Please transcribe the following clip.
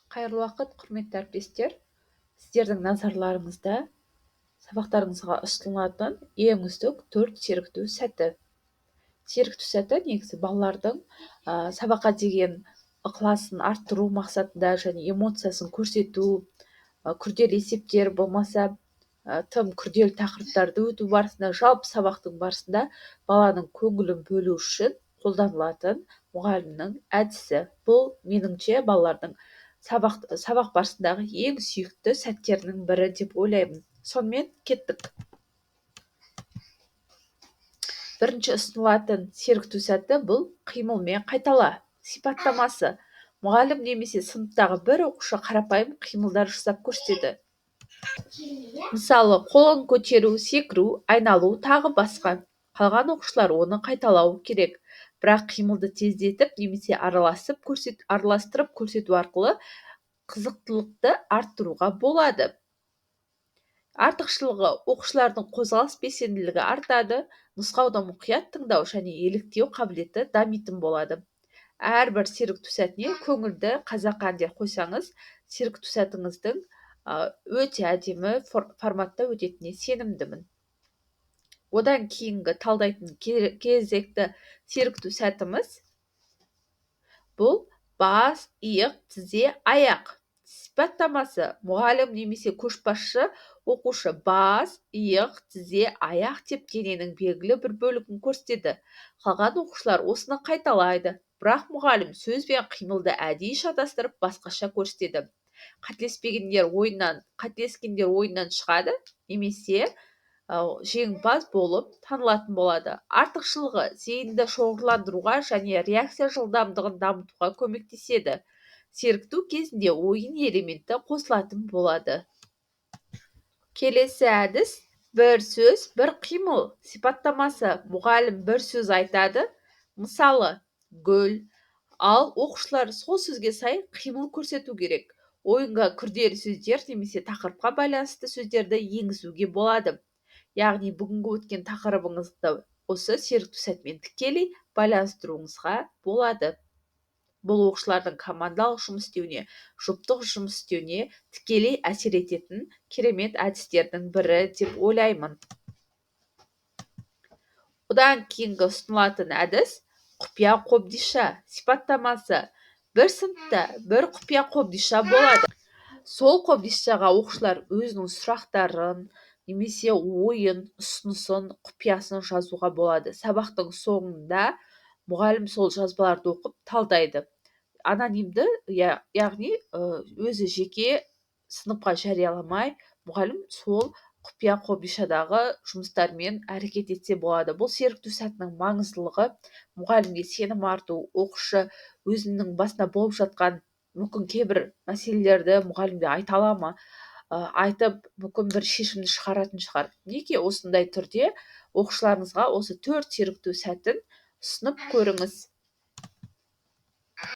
Қайырлы уақыт, құрметті әріптестер! Сіздердің назарларыңызда сабақтарыңызға ұсынылатын ең үздік 4 зеріктеу сәті. Зеріктеу сәті негізі балалардың сабаққа деген ықыласын арттыру мақсатында және эмоциясын көрсету, күрделі есептер болмаса тым күрделі тақырыптарды өту барысында, жалпы сабақтың барысында баланың көңілін бөлу үшін қолданылатын мұғалімнің әдісі. Бұл меніңше балалардың сабақ барысындағы ең сүйікті сәттерінің бірі деп ойлаймын. Сонымен кеттік. Бірінші ұсынылатын зеріктеу сәті бұл қимылмен қайтала. Сипаттамасы: мұғалім немесе сыныптағы бір оқушы қарапайым қимылдар жасап көрсетеді. Мысалы, қолын көтеру, секіру, айналу, тағы басқа. Қалған оқушылар оны қайталауы керек. Бірақ қимылды тездетіп немесе араластырып көрсету арқылы қызықтылықты арттыруға болады. Артықшылығы: оқушылардың қозғалыс белсенділігі артады, нұсқауды мұқият тыңдау және еліктеу қабілеті дамитын болады. Әрбір зеріктеу сәтіне көңілді қазақы әндер қойсаңыз, зеріктеу сәтіңіздің өте әдемі форматта өтетініне сенімдімін. Одан кейінгі талдайтын кезекті зеріктеу сәтіміз бұл бас, иық, тізе, аяқ. Сипаттамасы: мұғалім немесе көшбасшы оқушы бас, иық, тізе, аяқ деп дененің белгілі бір бөлігін көрсетеді. Қалған оқушылар осыны қайталайды, бірақ мұғалім сөз бен қимылды әдейі шатастырып басқаша көрсетеді. Қателескендер ойыннан шығады немесе жеңімпаз болып танылатын болады. Артықшылығы: зейінді шоғырландыруға және реакция жылдамдығын дамытуға көмектеседі. Зеріктеу кезінде ойын элементі қосылатын болады. Келесі әдіс бір сөз, бір қимыл. Сипаттамасы: мұғалім бір сөз айтады, мысалы, гүл, ал оқушылар сол сөзге сай қимыл көрсету керек. Ойынға күрделі сөздер немесе тақырыпқа байланысты сөздерді енгізуге болады. Яғни бүгінгі өткен тақырыбыңызды осы зеріктеу сәтімен тікелей байланыстыруыңызға болады. Бұл оқушылардың командалық жұмыс істеуіне, жұптық жұмыс істеуіне тікелей әсер ететін керемет әдістердің бірі деп ойлаймын. Одан кейінгі ұсынылатын әдіс құпия қобдиша. Сипаттамасы: бір сыныпта бір құпия қобдиша болады. Сол қобдишаға оқушылар өзінің сұрақтарын немесе ойын, ұсынысын, құпиясын жазуға болады. Сабақтың соңында мұғалім сол жазбаларды оқып талдайды. Анонимді, яғни өзі жеке сыныпқа жарияламай, мұғалім сол құпия қобдишадағы жұмыстармен әрекет етсе болады. Бұл зеріктеу сәтінің маңыздылығы мұғалімге сенім арту, оқушы өзінің басына болып жатқан мүмкін кейбір мәселелерді мұғалімге айта ала ма, айтып мүмкін бір шешімді шығаратын шығар. Неге осындай түрде оқушыларыңызға осы 4 зеріктеу сәтін ұсынып көріңіз.